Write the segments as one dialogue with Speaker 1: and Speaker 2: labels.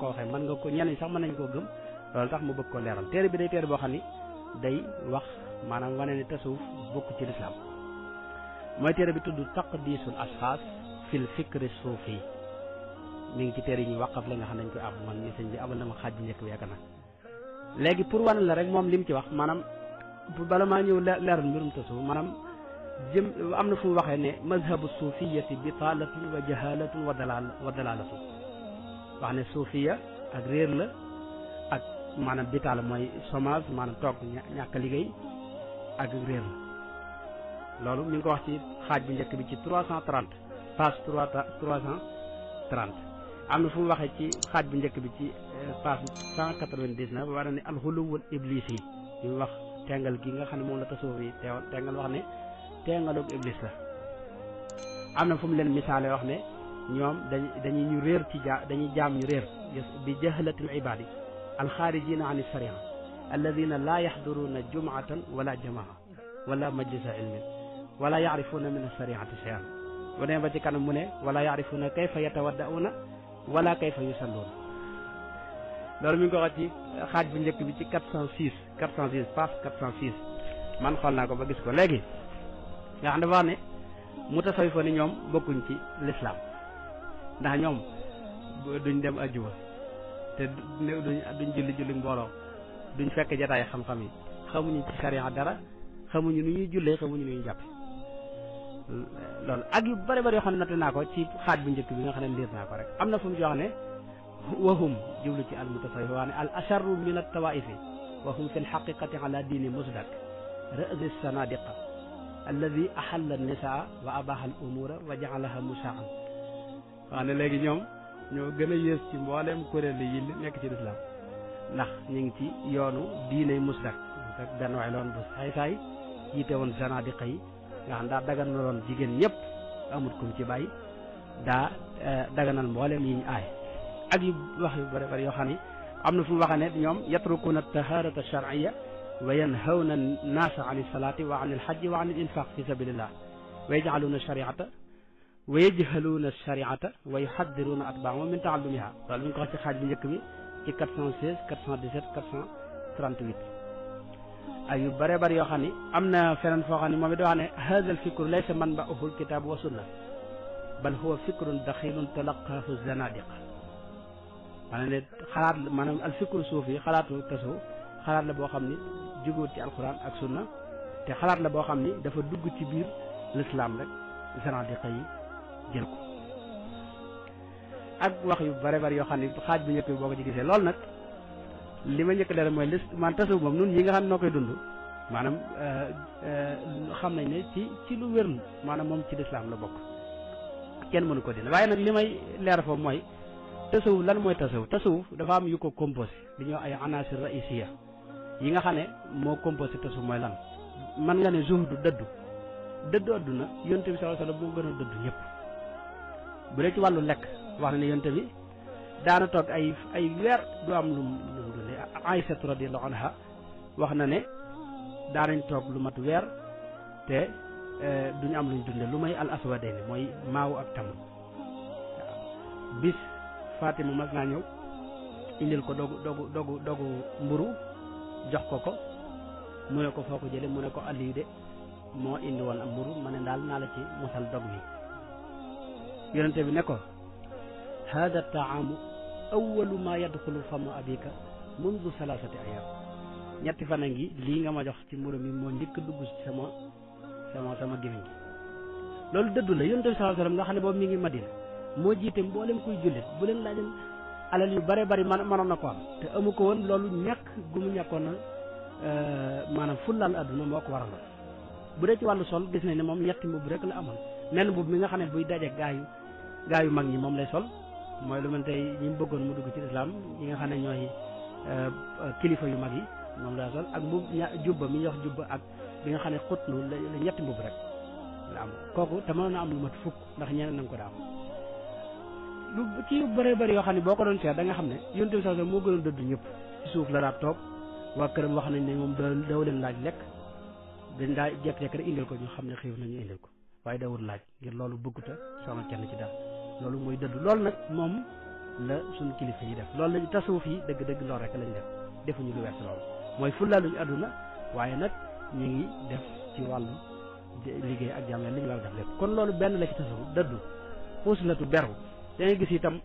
Speaker 1: ko waxee mën nga ko ñenn sax mën nañ koo gëm loolu tax mu bëgg ko leeral téere bi day téere boo xam ni day wax maanaam wane ni tasawuf bokk ci lislaam mooy téere bi tudd taqdisul asxaas fil fikri suufi mi ngi ci téere yi ñuy waqaf la nga xam ne dañ koy àbb man ni sëñ bi abal na ma xaaj bi njëkk bi yaakaar na léegi pour wane la rek moom li mu ci wax maanaam bala maa ñëw leeral mbirum tasawuf maanaam jëm am na fu mu waxee ne mazhabu suufiyati bitaalatun wa jahalatun wa dalalatun wax ne suufiya ak réer la ak maanaam bitaala mooy chômage maanaam toog ñàkk liggéey ak réer la loolu ñu ngi ko wax ci xaaj bu njëkk bi ci 330 page 330 am na fu mu waxee ci xaaj bu njëkk bi ci page 199 war na ne alxuluwul iblis yi ñu wax tengal gi nga xam ne moom la tasawuf yi tengal wax ne tengalug iblis la am na fu mu leen misaale wax ne ñoom dañuy ñu réer ci dañuy jaam ñu réer bi jahlatil ibadi alxaarijina an sharia alladina la yaxduruna jumatan wala jamaa wala majlisa ilmin wala yaarifuna min ashariati cheyan bu demee ba ci kanam mu ne wala yaarifuna kayfa yatawaddauna wala kayfa yusalluuna loolu mi ngi ko wax ci xaaj bu njëkk bi ci 406 page 406 man xool naa ko ba gis ko léegi nga xam dafa wax ne mutasawwifa ni ñoom bokkuñ ci l'islam ndax ñoom duñ dem ajjuma te duñ julli mbooloo duñ fekk jataay xam-xam yi xamuñu ci sariya dara xamuñu nu ñuy jullee xamuñu nu ñuy jàppe loolu ak yu bëri bëri yoo xam ne natt naa ko ci xaaj bu njëkk bi nga xam ne liir naa ko rek am na fu mu jox ne wahum jublu ci al mutasawwif waa ne al asharru min at tawaifi wahum fi l xaqiqati ala diini musdak ra'si sanadiqa alladi ahalla nisaa wa abaha al umura wa jaalaha musaan waa ne léegi ñoom ñoo gën a yées ci mboolem kuréel yi nekk ci lislaam ndax ñu ngi ci yoonu diiney musdak ak benn waay loon bu saay-saay jiite woon zanadiqa yi nga xam daa daganaloon jigéen ñëpp amut kum ci bàyyi daa daganal mboolem yi ñu aay ak yu wax yu bëri bëri yoo xam ni am na fu mu waxee ne ñoom yatrukuna taharata shar'iyya wa yanhawna naasa an ilsalati wa an ilhajji wa an il infaq fi sabilillah wa yaj'aluna shariata wa yajhaluuna shariata wa yuhaddiruna atbaahum min taallumiha loolu mi ngi ko wax ci xaaj bu njëkk bi ci 416 417 438 ay yu bëree bëri yoo xam ni am na feneen foo xam ne moom it wax ne hada al fikru laysa manba'uhu al kitab wa sunna bal huwa fikrun daxilun talaqaahu zanadiqa maanaam ne xalaat maanaam al fikru suufi xalaatu tasawuf xalaat la boo xam ni jógewut ci alquran ak sunna te xalaat la boo xam ni dafa dugg ci biir l'islam rek zanadiqa yi jël ko ak wax yu bare bari yoo xam ne xaaj bu njëkk bi boo ko ci gisee loolu nag li ma njëkk leeral mooy man tasawuf moom nun yi nga xam ne noo koy dund maanaam xam nañ ne ci lu wér maanaam moom ci lislaam la bokk kenn mënu ko dindi waaye nag li may leer foofu mooy tasawuf lan mooy tasawuf dafa am yu ko composé li ñoo ay anasir raisiya yi nga xam ne moo composé tasawuf mooy lan man nga ne zuhdu dëddu adduna yonte bi sallallahu alayhi wasallam moo gën a dëddu ñëpp bu dee ci wàllu lekk wax na ne yonte bi daana toog ay weer du am lu mu dundee Aysatu radiyallahu anha wax na ne daanañ toog lu mat weer te duñu am luñ dunde lu may al aswadayni mooy maaw ak tam bis Fatima mas naa ñëw indil ko dogu mburu jox ko mu ne ko foo ko jële mu ne ko Aliyu de moo indi woon am mburu ma ne daal naa la ci mosal dog wi yonente bi ne ko hada taamu awalu ma yadxulu famu abika mundu salasati ayam ñetti fan a ngi lii nga ma jox ci mburu mi moo njëkk dugg ci sama gémmiñ gi loolu dëddu la yonente bi sallallahu alayhi wasallam nga xam ne boobu mi ngi Madina moo jiite mboolem kuy jullit bu leen laajoon alal yu bare bari mënoon na ko am te amu ko woon loolu ñàkk gu mu ñàkkoon na maanaam fullaal adduna moo ko waraloon bu dee ci wàllu sol gis nañ ne moom ñetti mbubb rek la amoon menn mbubb mi nga xam ne buy daje gaa yu mag ñi moom lay sol mooy lu mel tey ñi mu bëggoon mu dugg ci islam ñi nga xam ne ñooy kilifa yu mag yi moom lay sol ak mbubb jubba mi ñuy wax jubba ak bi nga xam ne xutlu la ñetti mbubb rek la am kooku te mënoon na am lu mat fukk ndax ñeneen nañ ko daa am lu ci yu bëree bëri yoo xam ne boo ko doon seet da nga xam ne yonent bi sallallahu alayhi wasallam moo gënoon dëddu ñëpp ci suuf la daa toog waa këram wax nañ ne moom daw leen laaj lekk dañ daa jekk-jekk rek indil ko ñu xam ne xiif nañu indil ko waaye dawul laaj ngir loolu bëgguta soxna kenn ci daal loolu mooy dëddu loolu nag moom la suñ kilifa yi def loolu lañ tasawuf yi dëgg-dëgg loolu rek lañ def defuñu lu wees loolu mooy fullaaluñu àdduna waaye nag ñu ngi def ci wàllu liggéey ak jàmm li ñu war a def lépp kon loolu benn la ci tasawuf dëddu xuuslatu beru da ngay gis itam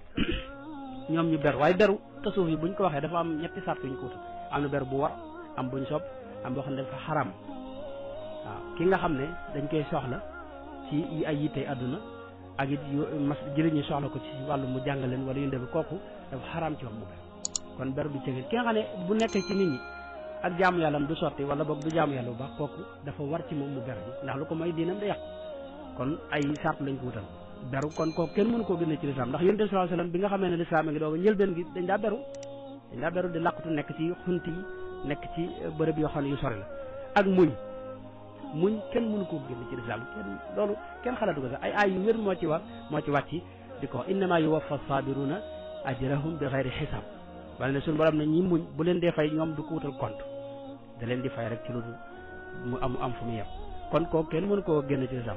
Speaker 1: ñoom ñu beru waaye beru tasawuf yi buñ ko waxee dafa am ñetti sart yuñ ko wutal am na beru bu war am buñ sopp am boo xam ne dafa xaram waaw ki nga xam ne dañ koy soxla ci ay yittey àdduna ak it mas jëriñ ñu soxla ko ci wàllu mu jàngaleen wala yu ndem kooku dafa xaram ci moom mu beru kon beru du cëgin ki nga xam ne bu nekkee ci nit ñi ak jaamu yàllam du sotti wala boog du jaamu yàlla bu baax kooku dafa war ci moom mu beru ji ndax lu ko mooy diinam da yàq kon ay sart lañ ko wutal beru kon kooku kenn mënu koo génne ci lislaam ndax yonent bi sallallahu alayhi wasallam bi nga xamee ne lislaam a ngi doog a njëlbeen gi dañ daa beru di làqutu nekk ci xunt yi nekk ci bërëb yoo xam ne yu sori la ak muñ kenn mënu koo génne ci lislaam loolu kenn xalaatu ko sax ay yu wér moo ci wàcc di ko innama yuwaffa sabiruna ajrahum bi xayri xisaab wala ne suñu borom ne ñi muñ bu leen dee fay ñoom du ko wutal compte da leen di fay rek ci lu mu am fu mu yem kon kooku kenn mënu koo génne ci lislaam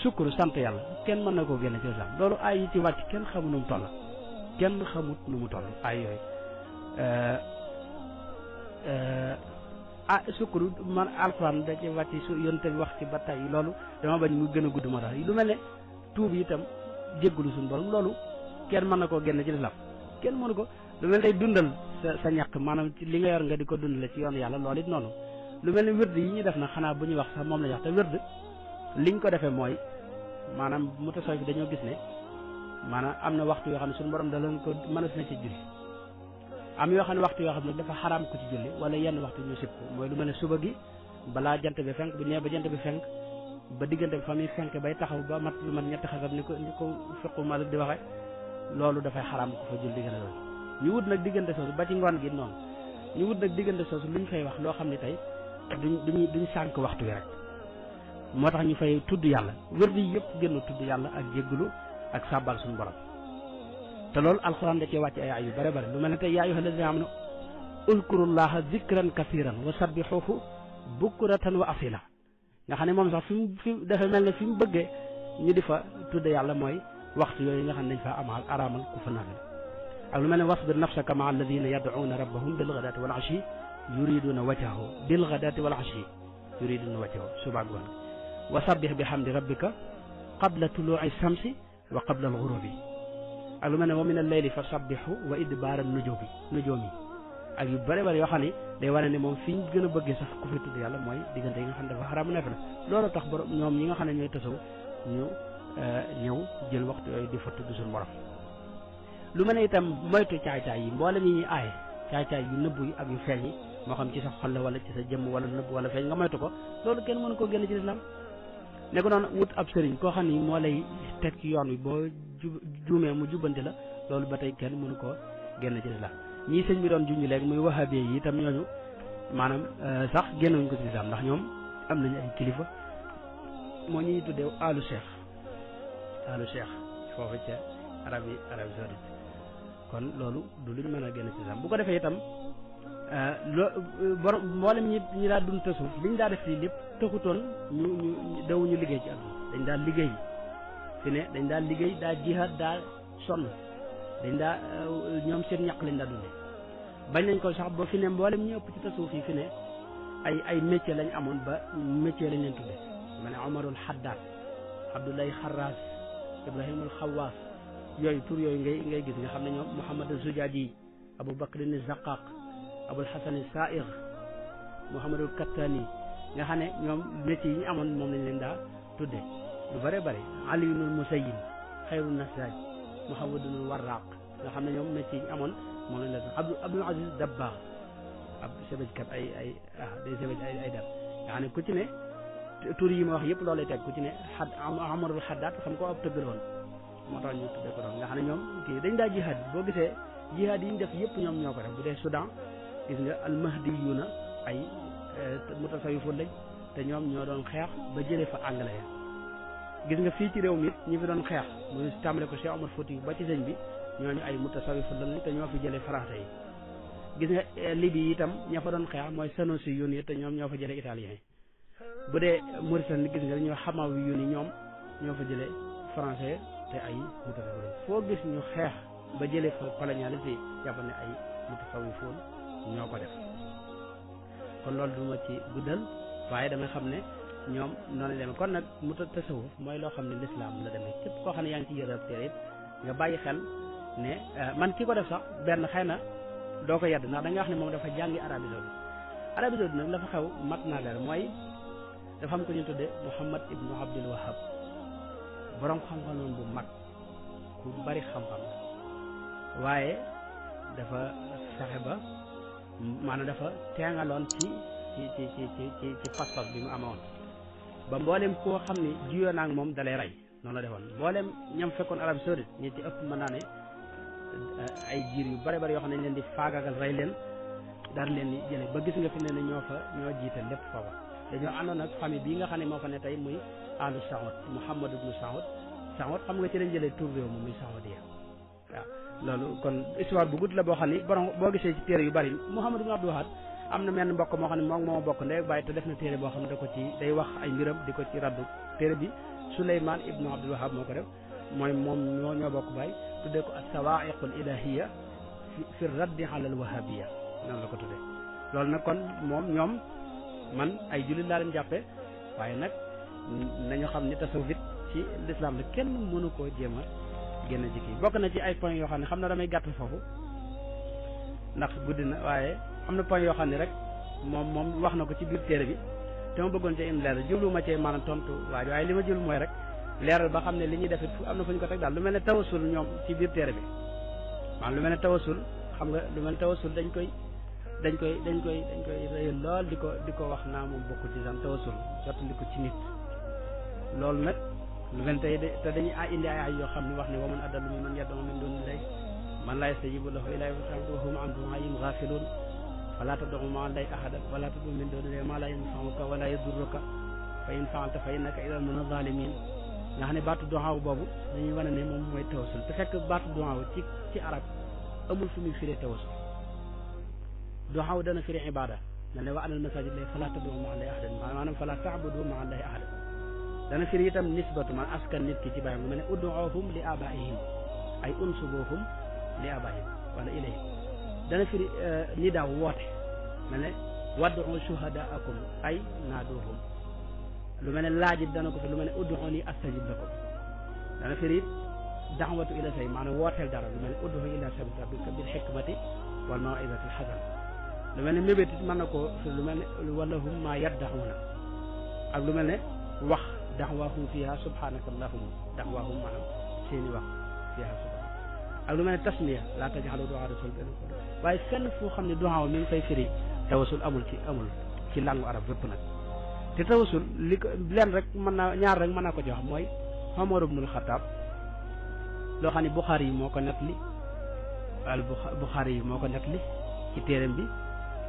Speaker 1: sukkuru sant yàlla kenn mën na koo génne ci lislaam loolu ay yi ci wàcc kenn xamut nu mu toll ay yooyu sukkuru man alxuraan da ci wàcc su yonte bi wax ci ba tey loolu dama bañ mu gën a gudd moo tax lu mel ne tuub itam jéggulu suñu borom loolu kenn mën na koo génne ci lislaam kenn mënu ko lu mel ne dundal sa ñàkk maanaam ci li nga yor nga di ko dundale ci yoon yàlla loolu it noonu lu mel ne wird yi ñuy def na xanaa bu ñuy wax sax moom la ñu wax te wird liñ ko defee mooy maanaam mu tasawuf bi dañoo gis ne maanaam am na waxtu yoo xam ne suñu borom da leen ko mënees na ci julli am yoo xam ne waxtu yoo xam ne dafa xaraam ko ci julli wala yenn waxtu ñu sib ko mooy lu mel ne suba gi balaa jant bi fenk bu ñëwee ba jant bi fenk ba diggante bi fa muy fenk bay taxaw ba mat lu mat ñetti xasab ni ko fiqu Maalik di waxee loolu dafay xaraam ko fa julli diggante loolu ñu wut nag diggante soosu ba ci ngoon gi noonu ñu wut nag diggante soosu lu ñu fay wax loo xam ne tey duñ sànk waxtu wi rek moo tax ñu fay tudd yàlla wér di yëpp génn tudd yàlla ak jéggulu ak sàbbal suñu borom te loolu alxuraan da cee wàcc ay yu bare bare lu mel ne tey yaa ayyuhal lazina amanu uzkurullaha zikran kasiran wa sabbihuhu bukratan wa asila nga xam ne moom sax fi dafa mel ne fi mu bëggee ñu di fa tudd yàlla mooy waxtu yooyu nga xam ne dañ fa amal araamal ku fa naafila ak lu mel ne wasbir nafsaka maa alladina yad'una rabbahum bilghadati wal ashi yuriduna wajhahu bilghadati wal ashi yuriduna wajhahu suba ngoon wa sabbih bihamdi rabbika qabla tulu'i shamsi wa qabla al-ghurubi ak lu mel ne wa min al-layli fa sabbihu wa idbaara nujumi ak yu bëri bëri yoo xam ne day wane ne moom fi ñu gën a bëggee sax ku fi tudd yàlla mooy diggante yi nga xam ne dafa xaraam nekk na loolu tax borom ñoom ñi nga xam ne ñooy tasaw ñu ñëw jël waxtu yooyu di fa tudd suñu borom lu mel ne itam moytu caay-caay yi mboolem yi ñuy aaye caay-caay yu nëbbu yi ak yu feeñ yi moo xam ci sa xol la wala ci sa jëmm wala nëbb wala feeñ nga moytu ko loolu kenn mënu koo génn ci lislaam ne ko noonu wut ab sëriñ koo xam ni moo lay teg ci yoon wi boo juumee mu jubbanti la loolu ba tey kenn mënu koo génn ci lislaam ñii sëñ bi doon junj léegi muy wahabi yi itam ñooñu maanaam sax génnewuñ ko ci lislaam ndax ñoom am nañu ay kilifa moo ñuy tuddee alu cheikh foofu ca Arabie Saoudite kon loolu du luñ mën a génn ci lislaam bu ko defee itam borom mboolem ñi daa dund tasawuf liñ daa def lii lépp taxutoon ñu dawuñu liggéey ci àdduna dañ daa liggéey fi ne dañ daa liggéey daa jihaad daa sonn dañ daa ñoom seen ñàq lañ daa dundee bañ nañ ko sax ba fi ne mboolem ñu ëpp ci tasawuf yi fi ne ay métier lañ amoon ba métier lañ leen tuddee ma ne Omarul Haddad Abdoulaye Xarras Ibrahimul Xawaas yooyu tur yooyu ngay gis nga xam ne ñoom Mouhamad Zujaaji Abou Bakr ni Zaqaq Abul Hasan Saïr Mouhamadul Kattani nga xam ne ñoom métier yi ñu amoon moom lañ leen daa tuddee lu bare bare Aliyunul Musayyin Xayrun Nasaaj Muhammadul Warraq nga xam ne ñoom métier yi ñu amoon moom lañ leen Abdul Aziz Dabbaax ab sebejkat day sebej ay dab nga xam ne ku ci ne tur yi ma wax yëpp loolu lay teg ku ci ne Amarul Haddad xam ko ab tëggal woon moo tax ñu tuddee ko doon nga xam ne ñoom kii dañ daa jihaad boo gisee jihaad yi ñu def yëpp ñoom ñoo ko def bu dee Soudan gis nga almahdiyuuna ay mutasawwifoon lañ te ñoom ñoo doon xeex ba jëlee fa anglais ya gis nga fii ci réew mi it ñi fi doon xeex muy tàmbale ko Cheikh Omar Fouti ba ci sëñ bi ñooñu ay mutasawwifoon lañ te ñoo fi jëlee français yi gis nga Libye yi itam ña fa doon xeex mooy Sanusi yoon yi te ñoom ñoo fa jëlee italien yi bu dee Mauritanie gis nga ñoo Hamawi yoon yi ñoom ñoo fa jëlee français te ay mutasawwifoon foo gis ñu xeex ba jëlee fa colonialisme yi jàpp ne ay mutasawwifoon ñoo ko def kon loolu du ma ci guddal waaye damay xam ne ñoom noonu la demee kon nag mu tasawuf mooy loo xam ne lislaam la demee képp koo xam ne yaa ngi ci yërab téere it nga bàyyi xel ne man ki ko def sax benn xëy na doo ko yedd ndax da nga wax ne moom dafa jàngi Arabie Saoudite Arabie Saoudite nag la fa xew mat naa leer mooy dafa am ko ñu tudde Muhammad ibnu Abdul Wahab borom xam-xam noonu bu mag ku bari xam-xam waaye dafa fexe ba maanaam dafa teengaloon ci pas-pas bi mu amoon ba mboolem koo xam ne jiyoo naa ak moom dalay rey noonu la defoon mboolem ñam fekkoon Arabie Saoudite ñi ci ëpp mën naa ne ay jiir yu bari bari yoo xam ne leen di faagagal rey leen daal leen di jële ba gis nga fi ne ñoo jiite lépp foofa dañoo àndoon ak famille bii nga xam ne moo fa ne tey muy Alu Saoud Muhammad ibnu Saoud xam nga ci lañ jëlee tur réew mi muy Saoudia waaw loolu kon histoire bu gudd la boo xam ne borom boo gisee ci téere yu bari Muhammad ibnu Abdul Wahab am na menn mbokk moo xam ne moom moo bokk ndey bàyyi te def na téere boo xam ne da ko ci day wax ay mbiram di ko ci raddu téere bi Souleymane ibnu Abdul Wahab moo ko def mooy moom ñoo bokk bàyyi tuddee ko as-sawaa'iqul ilaahiyya fi raddi ala al-wahabiyya noonu la ko tuddee loolu nag kon moom ñoom man ay jullit laa leen jàppe waaye nag nañu xam ne tasawuf it ci l'islam la kenn mënu koo jéem a génn ci kii bokk na ci ay points yoo xam ne xam na damay gàtt foofu ndax guddi na waaye am na point yoo xam ne rek moom wax na ko ci biir téere bi te ma bëggoon cee indi leeral jubluwuma cee maanaam tontu waaye li ma jublu mooy rek leeral ba xam ne li ñuy def am na fu ñu ko teg daal lu mel ne tawasul ñoom ci biir téere bi maanaam lu mel ne tawasul xam nga lu mel ne tawasul dañ koy rëyal lool di ko wax naa moom bokku ci sax tawasul jottali ko ci nit loolu nag lu mel tey te dañuy indi ay yoo xam ne wax ne wa man adallu mimman yad'u min dunillahi man laa yastajibu lahu ilaa yawmil qiyaamati wa hum an du'aa'ihim ghaafiluun falaa tad'u ma'a llaahi ahadan wa laa tad'u min dunillahi maa laa yanfa'uka wa laa yadurruka fa in fa'alta fa innaka idhan mina z-zaalimiin nga xam ne baatu du'aa boobu dañuy wane ne moom mooy tawasul te fekk baatu du'aa ci arab amul fu muy firee tawasul du'aa dana firi ibaada na ne wa anal masaajida llaahi falaa tad'u ma'a llaahi ahadan maanaam falaa ta'budu ma'a llaahi ahadan dana firi itam nisbatu man askan nit ki ci bàyyam lu mel ne ud'uuhum li abaihim ay unsubuhum li abaihim wala ilayhim dana firi nidaaw woote mel ne wad'u shuhadaakum ay naaduhum lu mel ne laajit dana ko fi lu mel ne ud'uuni astajib lakum dana firi da'watu ila say maanaam wooteel dara lu mel ne ud'u ila sabili rabbika bil hikmati wal maw'izati al hasana lu mel ne mébét it mën na ko fi lu mel ne walahum ma yad'una ak lu mel ne wax da'waahum fiihaa subhaanaka allaahumma da'waahum maanaam seeni wax fiihaa subhaanaka ak lu mel ne tasmiya laa taj'aluu du'aa rasuul baynakum waaye fenn foo xam ne du'aa mi ngi fay firi tawasul amul ci langue arab yëpp nag te tawasul li ko leen rek mën naa ñaar rek mën naa ko ci wax mooy Umar ibnul Xattaab loo xam ne Buxaari yi moo ko nettali Buxaari yi moo ko nettali ci téereem bi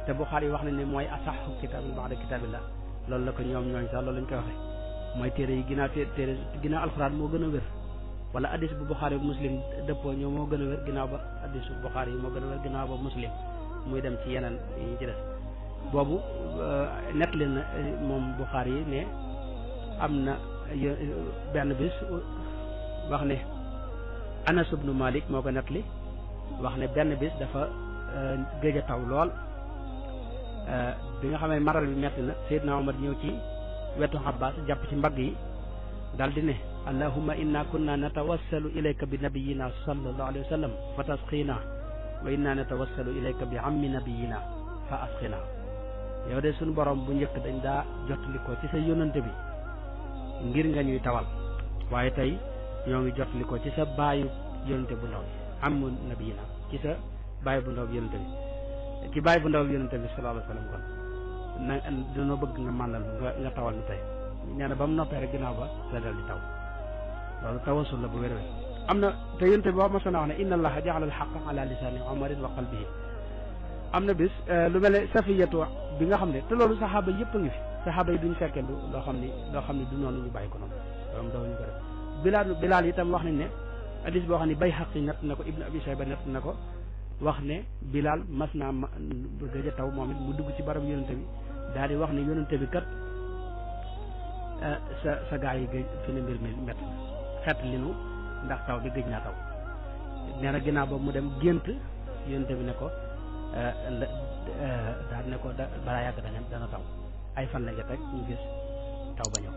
Speaker 1: te Buxaari yi wax nañ ne mooy asaxu kitaabin ba'da kitaabillah loolu la ko ñooñ sax loolu lañ koy waxee mooy téere yi ginnaaw alxuraan moo gën a wér wala addis bu Buxaari bu muslim dëppoo ñoo moo gën a wér ginnaaw ba addisu Buxaari yi moo gën a wér ginnaaw ba muslim muy dem ci yeneen yi ci des boobu nettali na moom Buxaari yi ne am na benn bis wax ne Anas ibnu Malik moo ko nettali wax ne benn bis dafa gëj a taw lool bi nga xam ne maral bi metti na Seydina Omar ñëw ci wetu Abbas jàpp ci mbagg yi daal di ne allahumma inna kunna natawassalu ilayka bi nabiyina sallallahu alayhi wa sallam fa tasqina wa inna natawassalu ilayka bi ammi nabiyina fa asqina yow de suñu borom bu njëkk dañ daa jottali ko ci sa yónnante bi ngir nga ñuy tawal waaye tey ñoo ngi jottali ko ci sa baayu yónnante bu ndaw bi ammu nabiyina ci sa baayu bu ndaw bi yónnante bi ci baayu bu ndaw bi yónnante bi sallallahu alayhi wa sallam kon na dañoo bëgg nga màndal nga tawal ni tey nee na ba mu noppee rek ginnaaw ba la dal di taw loolu tawasul la bu wér-wér am na te yonte bi wax ma ne inna allaha jaala al xaqa ala lisaani umarin wa qalbihi am na bis lu mel ne safiyatu bi nga xam ne te loolu saxaaba yëpp a ngi fi saxaaba yi duñ fekkee loo xam ne du noonu ñu bàyyi ko noonu loolu dawuñu ko def bilaal itam wax nañ ne hadis boo xam ne Bayhaqi nett na ko Ibnu Abi Shayba nett na ko wax ne bilaal mas naa gëj a taw moom it mu dugg ci barab yonente bi daal di wax ne yonente bi kat sa gaa yi gëj fi ne mbir mi métti xeet li nu ndax taw bi gëj naa taw nee na ginnaaw boobu mu dem gént yonent bi ne ko daal ne ko balaa yàgg dana taw ay fan la teg ñu gis taw ba ñëw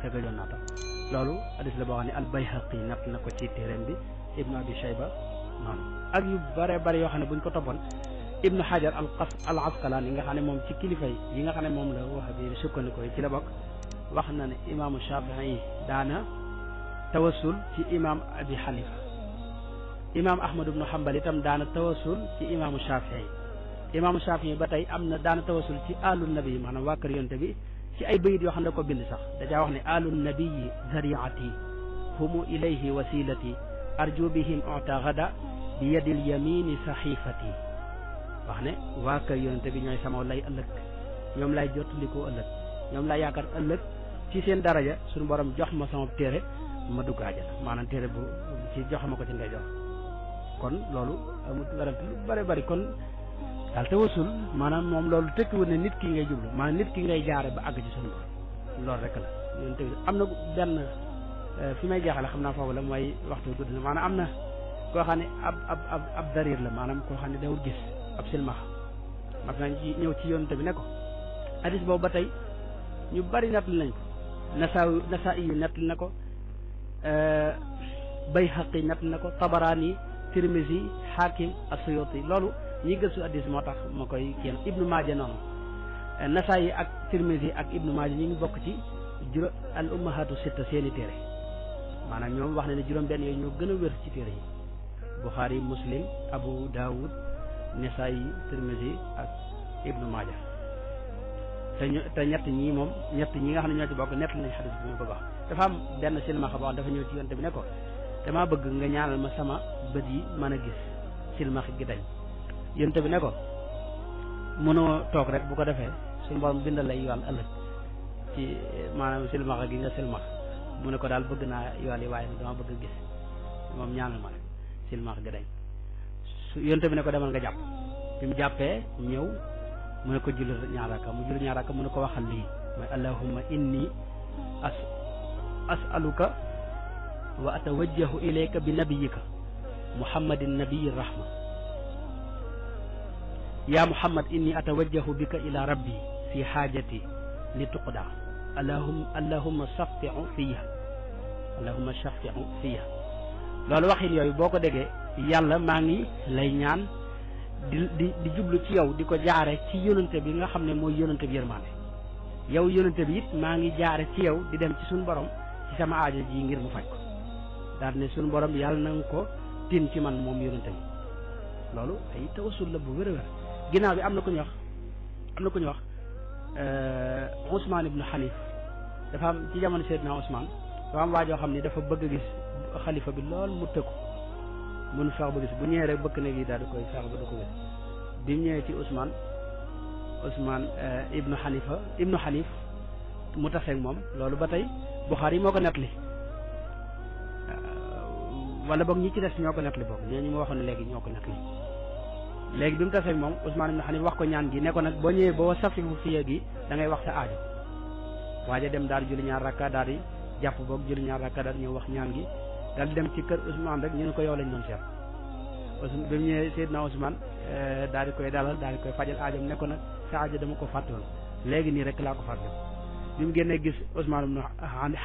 Speaker 1: te gëjoon naa taw loolu hadis la boo xam ne al-Bayhaqi natt na ko ci téeréem bi Ibnu Abi Shayba noonu ak yu bare bare yoo xam ne buñ ko toppoon Ibnu Hajar al Asqalaani yi nga xam ne moom ci kilifa yi nga xam ne moom la wax bi sukkandikoo yi ci la bokk wax na ne imaamu Shafii yi daana tawassul ci imaam Abi Hanifa imaam Ahmad ibnu Hanbal itam daana tawassul ci imaamu Shafii imaamu Shafii ba tey am na daana tawassul ci alu nabi maanaam waa kër yonte bi ci ay bayit yoo xam ne ko bind sax dajaa wax ne alu nabiyi zariati humu ilayhi wasilati arju bihim ota gada bi yadil yamini saxifati wax ne waa kër yonte bi ñooy sama lay ëllëg ñoom lay jottalikoo ëllëg ñoom lay yaakaar ëllëg ci seen daraja suñu borom jox ma sama téere ma dugg àjjana maanaam téere bu ci joxe ma ko ci ndeyjoor kon loolu amul werante lu bari bari kon daal tawassul maanaam moom loolu tekkiwul ne nit ki ngay jublu maanaam nit ki ngay jaare ba àgg ci suñu borom loolu rek la ñun tamit am na benn fi may jeexale xam naa foofu la mooy waxtu gudd na maanaam am na koo xam ne ab darir la maanaam koo xam ne dawul gis ab silmaxa mas nañ ci ñëw ci yonent bi ne ko hadis boobu ba tey ñu bari nettali nañ ko Nasaa'i yu nettali na ko Bayhaqi nettali na ko Tabaraani Tirmisi Hakim As-Suyuti loolu ñi gëstu hadis moo tax ma koy kii Ibnu Maaja noonu Nasaa'i ak Tirmisi ak Ibnu Maaja ñi ngi bokk ci al ummahatu sitta seeni téere maanaam ñoom wax na ne juróom-benn yooyu ñoo gën a wér ci téere yi Bukhari Muslim Abu Daawud Nasaa'i Tirmisi ak Ibnu Maaja te ñett ñi moom ñett ñi nga xam ne ñoo ci bokk nett nañ xadis bi ma bëgg wax dafa am benn silmaxa boo xam dafa ñëw ci yonte bi ne ko damaa bëgg nga ñaanal ma sama bët yi mën a gis silmaxa gi dañ yonte bi ne ko mënoo toog rek bu ko defee suñu borom bindal lay yool ëllëg ci maanaam silmaxa gi nga silmax mu ne ko daal bëgg naa yool yi waaye dama bëgg a gis moom ñaanal ma rek silmaxa gi dañ yonte bi ne ko demal nga jàpp bi mu jàppee ñëw mu ne ko julli ñaar rakka mu julli ñaar rakka mu ne ko waxal lii mooy allahumma inni as'aluka wa atawajjahu ilayka bi nabiyika muhammadin nabiyir rahma ya muhammad inni atawajjahu bika ila rabbi fi hajati li tuqda allahumma shaffi'u fiha loolu waxin yooyu boo ko déggee yàlla maa ngi lay ñaan di jublu ci yow di ko jaare ci yonante bi nga xam ne mooy yonante bi yërmaande yow yonante bi it maa ngi jaare ci yow di dem ci suñu borom ci sama aajo ji ngir mu faj ko daal ne suñu borom yàlla na nga ko tin ci man moom yonante bi loolu ay tawassul la bu wér a wér ginnaaw bi am na ku ñu wax Ousmane ibnu Hanif dafa am ci jamono Seydina Ousmane dafa am waajoo xam ne dafa bëgg a gis xalifa bi lool mu tëkku mun feex ba gis bu ñëwee rek bëkk na gi daal di koy feex ba du ko gis bi mu ñëwee ci Ousmane ibnu Hanif mu taseeg moom loolu ba tey Bukhari moo ko nettali wala boog ñi ci des ñoo ko nettali boog ñoo ñu ma waxoon léegi ñoo ko nettali léegi bi mu taseeg moom Ousmane ibnu Hanif wax ko ñaan gi ne ko nag boo ñëwee boo safi bu fiye gi da ngay wax sa aajo waaja dem daal di julli ñaar rakka daal di jàpp boog julli ñaar rakka daal di ñëw wax ñaan gi daal di dem ci kër Ousmane rek ñu ne ko yow lañ doon seet bi mu ñëwee Seydina Ousmane daal di koy dalal daal di koy fajal aajam ne ko nag sa aajo dama ko fàtte woon léegi nii rek laa ko fàtte bi mu génnee gis Ousmane ibnu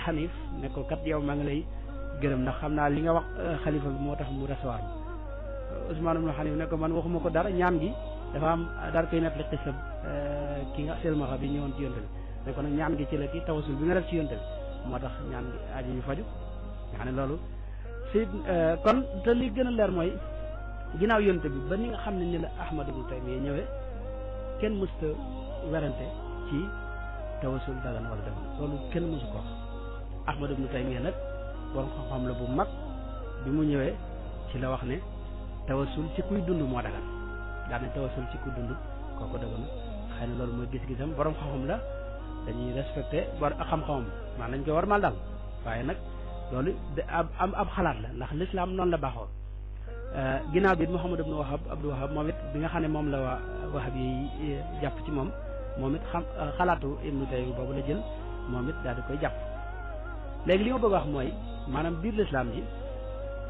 Speaker 1: Hanif ne ko kat yow maa ngi lay gërëm ndax xam naa li nga wax xalifa bi moo tax mu recevoir mi Ousmane ibnu Hanif ne ko man waxuma ko dara ñaan gi dafa am daal koy nettali xisab ki nga selmaxa bi ñëwoon ci yonte bi ne ko nag ñaan gi ci la ki tawasul bi nga def ci yonte bi moo tax ñaan gi aajo ñu faju nga xam ne loolu si kon te li gën a leer mooy ginnaaw yonte bi ba ni nga xam ne ni la Ahmad ibnu Taymiyya ñëwee kenn mësta werante ci tawasul dagan wala dagan loolu kenn mësu ko wax Ahmad ibnu Taymiyya nag borom xam-xam la bu mag bi mu ñëwee ci la wax ne tawasul ci kuy dund moo dagan daal ne tawasul ci kuy dund kooku dagan xëy na loolu mooy gis-gisam borom xam-xam la dañuy respecté xam-xamam maa nañ ko war mal daal waaye nag loolu ab xalaat la ndax l'islam noonu la baaxoo ginnaaw bi Muhammad ibnu Abdul Wahab moom it bi nga xam ne moom la waa Wahab yi jàpp ci moom it xalaatu Ibnu Taymiyya boobu la jël moom it daal di koy jàpp léegi li ma bëgg wax mooy maanaam biir l'islam ji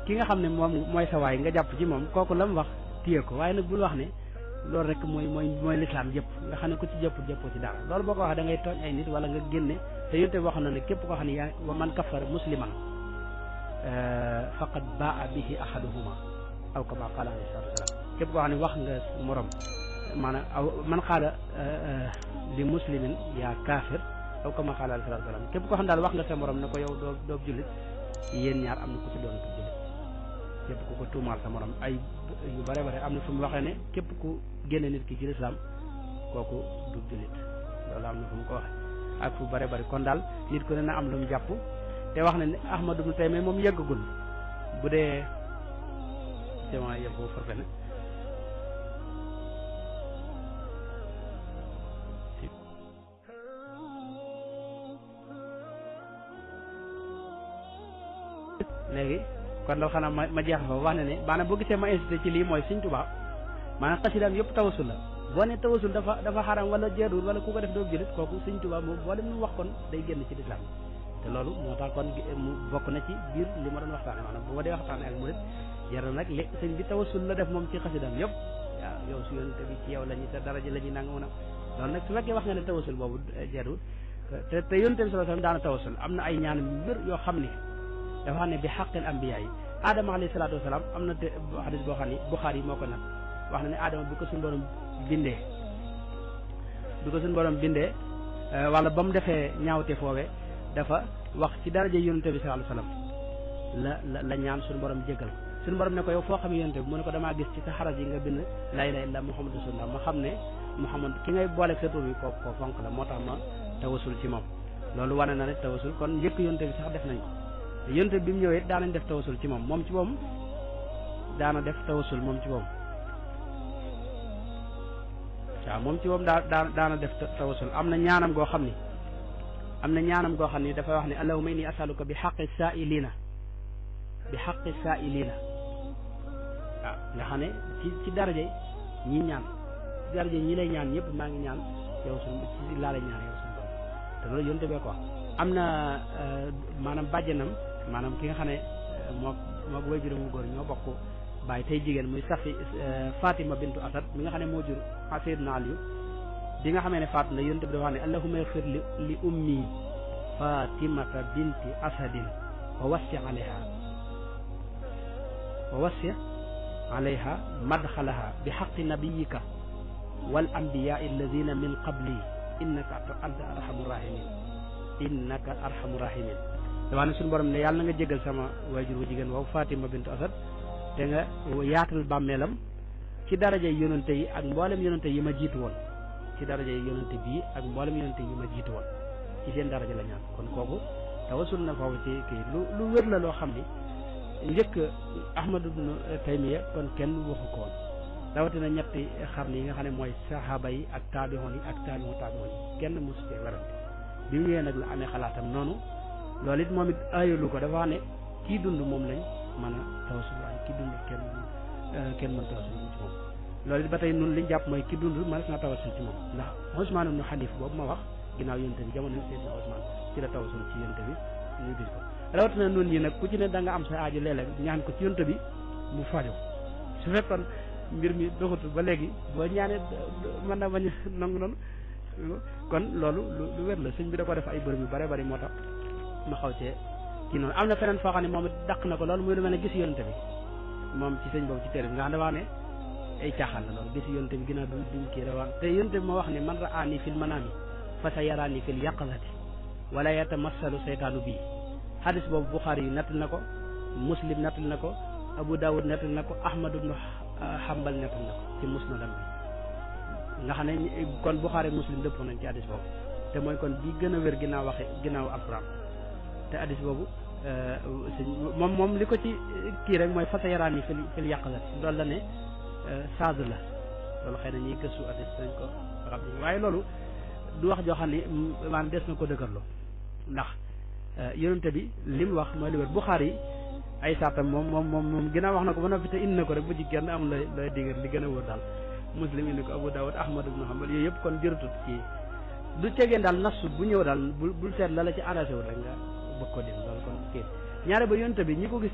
Speaker 1: ki nga xam ne moom mooy sa waay nga jàpp ci moom kooku la mu wax téye ko waaye nag bul wax ne loolu rek mooy lislaam yëpp nga xam ne ku ci jëppoo ci dara loolu boo ko waxee da ngay tooñ ay nit wala nga génne te yonte bi wax na ne képp koo xam ne yaa wa man kafara musliman faqad baa bihi ahaduhuma aw kama qaala alayhi salaatu wasalaam képp koo xam ne wax nga morom maanaam aw man qaala li muslimin yaa kaafir aw kama qaala alayhi salaatu wasalaam képp koo xam ne daal wax nga sa morom ne ko yow doo jullit yéen ñaar am na ku ci doon ko jullit képp ku ko tuumaal sa morom ay yu bare bare am na fu mu waxee ne képp ku génne nit ki ci lislaam kooku du jullit loolu am na fu mu ko waxee ak fu bare bare kon daal nit ku ne na am lu mu jàpp te wax na ne Ahmadu ibnu Taymiyya moom yëggagul bu dee sement yëpp boo farfe ne léegi kon loolu xanaa ma jeex fa wax ne maanaam boo gisee ma insisté ci lii mooy Sëñ Tuubaa maanaam xasidaam yëpp tawasul la boo ne tawasul dafa xaram wala jeeruwul wala ku ko def doo jullit kooku Sëñ Tuubaa moom boo dem nu wax kon day génn ci lislaam te loolu moo tax kon mu bokk na ci biir li ma doon waxtaane maanaam bu ma dee waxtaane ak murit jar na nag li sëñ bi tawasul la def moom ci xasidaam yëpp waaw yow su yonent bi ci yow la ñu sa daraja la ñuy nanga mën a loolu nag su fekkee wax nga ne tawasul boobu jeeruwul te yonent bi sallallahu alayhi wasallam daana tawasul am na ay ñaan yu wér yoo xam ni dafa xam ne bi xaqil ambiya yi Adama alayhi salaatu wasalaam am na te xadis boo xam ne Buxaari yi moo ko nag wax na ne Adama bi ko suñu borom bindee wala ba mu defee ñaawte foowee dafa wax ci daraja yonente bi sallallahu alayhi wasallam la ñaan suñu borom jéggal ko suñu borom ne ko yow foo xam yonente bi mu ne ko damaa gis ci sa xaras yi nga bind laa ilaaha illa Muhammadu rasulullah ma xam ne Muhammad ki ngay booleeg sa tur bi ko fonk la moo tax ma tawasul ci moom loolu wane na ne tawasul kon njëkk yonente bi sax def nañ ko yonte bi mu ñëwee daanañ def tawasul ci moom ci moom daana def tawasul moom ci moom waaw moom ci moom daana def tawasul am na ñaanam goo xam ni dafay wax ne allahumma inni asaluka bi xaqi saa'ilina waaw nga xam ne ci daraje ñi ñaan ci daraje ñi lay ñaan ñëpp maa ngi ñaan yow ci laa lay ñaan yow suñu borom te loolu yonte bee ko wax am na maanaam bàjjanam maanaam ki nga xam ne moo wajuram mu góor ñoo bokk bàyyi tey jigéen muy safi Fatima bintu Asad mi nga xam ne moo jur Sayyidina Ali bi nga xamee ne faatu na yonent bi dafa wax ne allahumma ighfir li ummi Fatimata binti Asadin wa wassi alayha madxalaha bi haqqi nabiyyika wal anbiya'i alladhina min qabli innaka anta arhamur rahimin damaa ne suñu borom ne yàlla na nga jégal sama waajur wu jigéen woowu Fatima bintu Asad te nga yaatal bàmmeelam ci daraja yonante yi ak mboolem yonante yi ma jiitu woon ci daraja yonante bii ak mboolem yonante yi ma jiitu woon ci seen daraja la ñaan kon kooku tawasul na foofu ci kii lu wér la loo xam ni njëkk Ahmadu ibnu Taymiyya kon kenn waxu ko woon rawatina ñetti xarni yi nga xam ne mooy saxaaba yi ak taabixoon yi ak taabixu taabixoon yi kenn mosu cee werante bi mu ñëwee nag la amee xalaatam noonu loolu it moom it aayalu ko dafa wax ne kii dund moom lañ mën a tawasul waaye kii dund kenn mën tawasul ci moom loolu it ba tey nun liñ jàpp mooy kii dund mënees na tawasul ci moom ndax Usmaan ibnu Xaniif boobu ma wax ginnaaw yonte bi jamono Seydina Usmaan ci la tawasul ci yonte bi ñu gis ko rawatina nun ñi nag ku ci ne da nga am sa aajo léeg-léeg ñaan ko ci yonte bi mu fajo su fekkoon mbir mi doxatul ba léegi boo ñaanee mën na bañ nangu noonu kon loolu lu wér la sëñ bi da ko def ay bërëb yu bare bari moo tax ma xaw cee kii noonu am na feneen foo xam ne moom it dàq na ko loolu muy lu mel ne gis yonte bi moom ci sëñ boobu ci téere bi nga xam ne dafa ne ay caaxaan la loolu gis yonte bi ginnaaw duñ kii rawaan te yonte bi moo wax ne man ra'aani fil manaami fa sa yaraani fil yaqazati wala yatamassalu seytaanu bii hadis boobu Buxaari yi nattal na ko Muslim nattal na ko Abu Dawud nettal na ko Ahmad ibn Hanbal nettal na ko ci musnadam bi nga xam ne kon Buxaari Muslim dëppoo nañ ci hadis boobu te mooy kon bi gën a wér ginnaaw alquran te hadis boobu moom li ko ci kii rek mooy fasa yaraan yi fil yàqlat loolu la ne saad la loolu xëy na ñuy gëstu hadis dañ ko xam ni waaye loolu du wax joo xam ne maanaam des na ko dëgërloo ndax yonente bi li mu wax mooy li wér Buxaari yi ay saatam moom ginnaaw wax na ko ba noppi te indi na ko rek bu ci genn am lay digal li gën a wóor daal Muslim indi ko Abu Dawud Ahmad ibn Hanbal yooyu yëpp kon jërëtut ci du tegeen daal nasu bu ñëw daal bul seet la ci arrangé wul rek nga bëgg ko dim loolu kon kii ñaare ba yonte bi ñi ko gis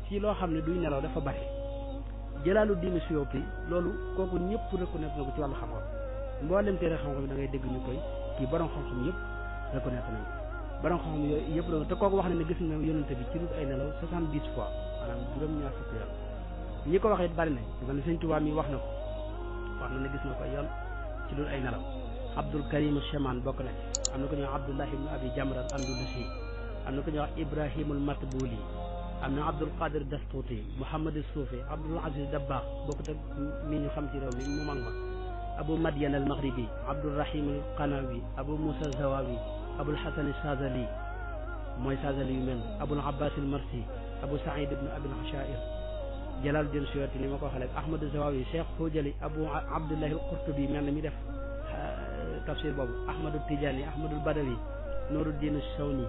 Speaker 1: ci loo xam ne duy nelaw dafa bari Jalaaluddin Suyuti loolu kooku ñëpp reconnaître na ko ci wàllu xam-xam mboolem téere xam-xam yi da ngay dégg ñu koy kii borom xam-xam yëpp reconnaître nañ ko borom xam-xam yooyu yëpp la te kooku wax na ne gis na yonente bi ci lu ay nelaw 70 fois maanaam juróom-ñaar fukk yoon ñi ko wax it bari nañ mel ne Sëñ Tuubaa mi wax na ko wax na ne gis na ko yoon ci lu ay nelaw Abdul Karim Cheman bokk na ci am na ko ñuy wax Abdullah ibnu Abi Jamra al Andalusi am na ko ñuy wax Ibrahimul Matbuli am na Abdul Qadir Dastuti Mouhamad Soufi Abdul Aziz Dabbaax bokkut ak mi ñu xam ci réew mi mu mag ma Abu Madian al Maghribi Abdul Rahim al Qanawi Abu Moussa Zawawi Abul Hasan Sazali mooy Sazali yu mel Abul Abbas al Marsi Abu Saïd ibnu Abil Ashair Jalaaluddin Suyuti ni ma ko waxee léegi Ahmad Zawawi Cheikh Hujali Abu Abdullah al Qurtubi mel na mi def tafsir boobu Ahmadu Tijani Ahmadul Badawi Nuruddin Sawni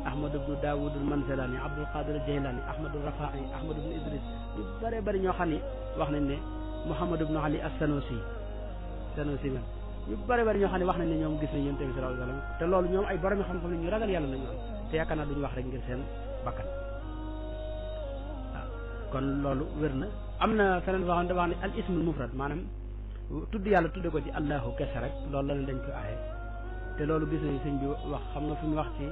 Speaker 1: Ahmad ibnu Daawud al Manzalani Abdul Qadir Jaylani Ahmadul Rafai Ahmad ibnu Idris ñu bëree bëri ñoo xam ni wax nañ ne Muhammad ibnu Ali as-Sanusi mel ñu bëree bëri ñoo xam ne wax nañ ne ñoom gis nañ Yonent bi sallallahu alayhi wa sallam te loolu ñoom ay borom xam-xam la ñu ragal yàlla la ñu am te yaakaar naa duñu wax rek ngir seen bakkan waaw kon loolu wér na am na feneen boo xam ne dafa wax ne al ismul mufrad maanaam tudd yàlla tudde ko ci allahu kese rek loolu la ne dañ ko aaye te loolu gis nañu sëñ bi wax xam nga fi mu wax ci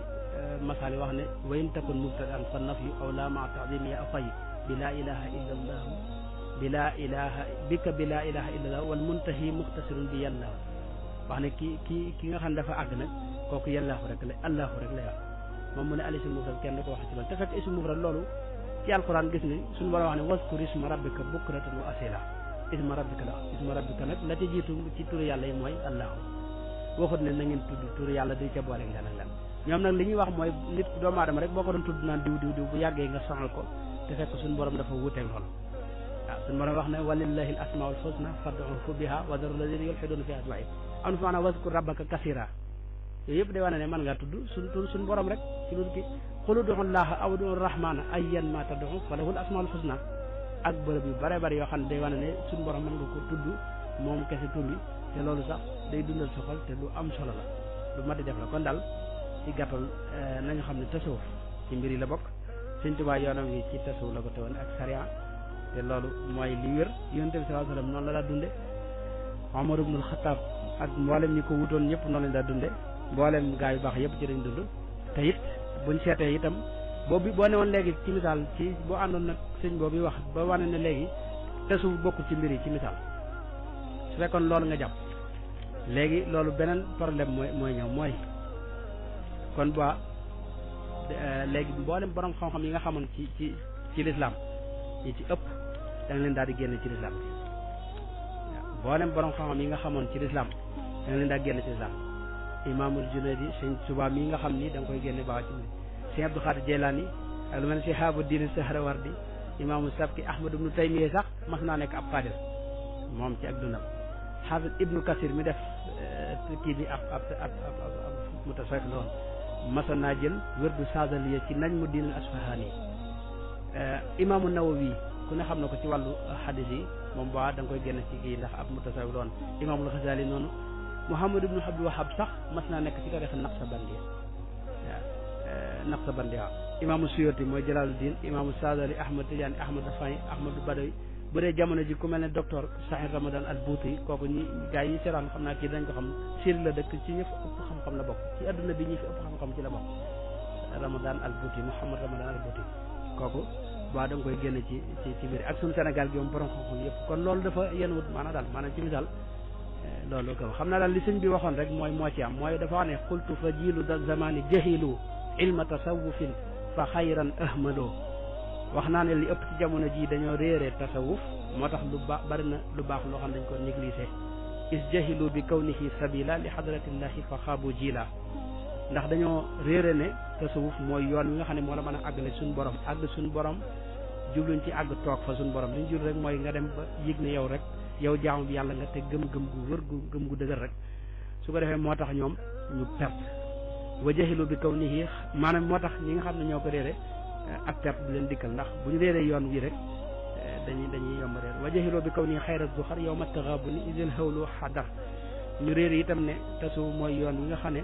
Speaker 1: masaali wax ne wa in takun mubtadaan fa nafyu aw la maa taadimi ya afay bi laa ilaha illa allah bi laa ilaha bika bi laa ilaha illa allah wal muntahi muxtasirun bi yàllaahu wax ne ki nga xam ne dafa àgg nag kooku yàllaahu rek la allahu rek lay wax moom mu ne al ismu mufrad kenn du ko wax ci loolu te fekk ismu mufrad loolu ci alquran gis ne suñu war a wax ne waskur isma rabbika bukratan wa asila isma rabbika la isma rabbika nag la ci jiitu ci turu yàlla yi mooy allahu waxut ne na ngeen tudd turu yàlla di ca boole leen ak leen ñoom nag li ñuy wax mooy nit doomu aadama rek boo ko doon tudd naan diw bu yàggee nga sonal ko te fekk suñu borom dafa wuuteeg loolu waaw suñu borom wax ne walillahi al asmaul husna fad'uhu biha wa daru alladina yulhiduna fi asma'i am na fa maanaam waskur rabbaka kasira yooyu yëpp day wane ne mën ngaa tudd suñu borom rek ci loolu ki qul ud'u llaha aw ud'u rahmana ayyan ma tad'u falahu al asmaul husna ak bërëb yu bare bari yoo xam ne day wane ne suñu borom mën nga ko tudd moom kese tur bi te loolu sax day dundal sa xol te lu am solo la lu mat di def la kon daal ci gàttal nañu xam ne tasawuf ci mbir yi la bokk Sëñ Tuubaa yoonam wi ci tasawuf la ko teewoon ak sariya te loolu mooy li wér Yonent bi sallallahu alayhi wa sallam noonu la daa dunde Omar ibnul Xattaab ak mboolem ñi ko wutoon ñëpp noonu lañ daa dunde mboolem gaa yu baax yëpp ci dañ dund te it buñ seetee itam boobu boo ne woon léegi ci misaal ci boo àndoon nag sëñ boobu wax ba wane ne léegi tasawuf bokkul ci mbir yi ci misaal su fekkoon loolu nga jàpp léegi loolu beneen problème mooy ñëw mooy kon ba léegi mboolem borom xam-xam yi nga xamoon ci lislaam yi ci ëpp da nga leen daal di génne ci lislaam waaw mboolem borom xam-xam yi nga xamoon ci lislaam da nga leen daal di génne ci lislaam imaamul Junayd Sëñ Tuubaa mi nga xam ni da nga koy génne baax ci Sëñ Abdul Xaadir Jeylaani ak lu mel ne si Shihabuddin Sahrawardi imaamu Sabki Ahmad ibnu Taymiya sax mas naa nekk ab xaadir moom ci ak dundam Xaafis Ibnu Kasir mi def kii bi ab mutasawwif la woon masa naa jël wërdu Saadaliya ci Najmuddin al-Asfahani imaamu Nawawi ku ne xam na ko ci wàllu xadis yi moom boo da nga koy génn ci kii ndax ab mutasawwif la woon imaamul Xasaali noonu Muhammad ibnu Abdul Wahhab sax mas naa nekk ci tariixa Naqsabandi waaw Naqsabandi waaw imaamu Suyuti mooy Jalaaluddin imaamu Saadali Ahmad Tijaani Ahmad Rafaa'i Ahmadu Badawi bu dee jamono ji ku mel ne docteur Sahir Ramadan al Buuti kooku ñi gars yi ñi seetaan xam naa kii dañ ko xam Syrie la dëkk ci ñëpp ëpp xam-xam la bokk ci adduna bi ñi fi ëpp xam-xam ci la bokk Ramadan al Buuti Muhammad Ramadan al Buuti kooku waa da nga koy génne ci biir ak suñu Sénégal gi moom borom xam-xam yëpp kon loolu dafa yenn wut maanaam daal maanaam ci misaal loolu ko xam naa daal li sëñ bi waxoon rek moo ci am mooy dafa wax ne xultu fa jiilu da zamani jahilu ilma tasawufin fa xayran ahmalo wax naa ne li ëpp ci jamono ji dañoo réeree tasawuf moo tax lu baax bari na lu baax loo xam dañ ko négligé is jahilu bi kawnihi sabila li hadratillahi fa xaabu jila ndax dañoo réere ne tasawuf mooy yoon wi nga xam ne moo la mën a àggale suñu borom àgg suñu borom jubluñ ci àgg toog fa suñu borom li ñu jur rek mooy nga dem ba yëg ne yow rek yow jaamu bi yàlla nga te gëm-gëm gu wër gëm gu dëgër rek su ko defee moo tax ñoom ñu perte wa jahilu bi kawnihi maanaam moo tax ñi nga xam ne ñoo ko réere ak perte di leen dikkal ndax bu ñu réeree yoon wi rek dañuy yomb réer wa jahilu bi kawnihi xayra zuxar yow ma taxaabuni isil hawlu xadar ñu réere itam ne tasawuf mooy yoon wi nga xam ne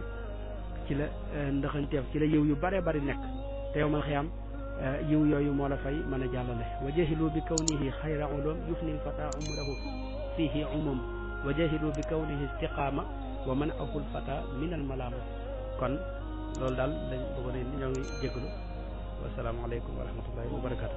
Speaker 1: ci la ndaxanteef ci la yiw yu bare bari nekk te yow mal xiyaam yiw yooyu moo la fay mën a jàllale wa jahilu bi kawnihi xayra ulum yufni lfata umrahu fihi umum wa jahilu bi kawnihi istiqaama wa man ahul fata min al malaama kon loolu daal lañ bëggoon ñoo ngi jégalu wasalaamaaleykum wa rahmatullahi wa barakatu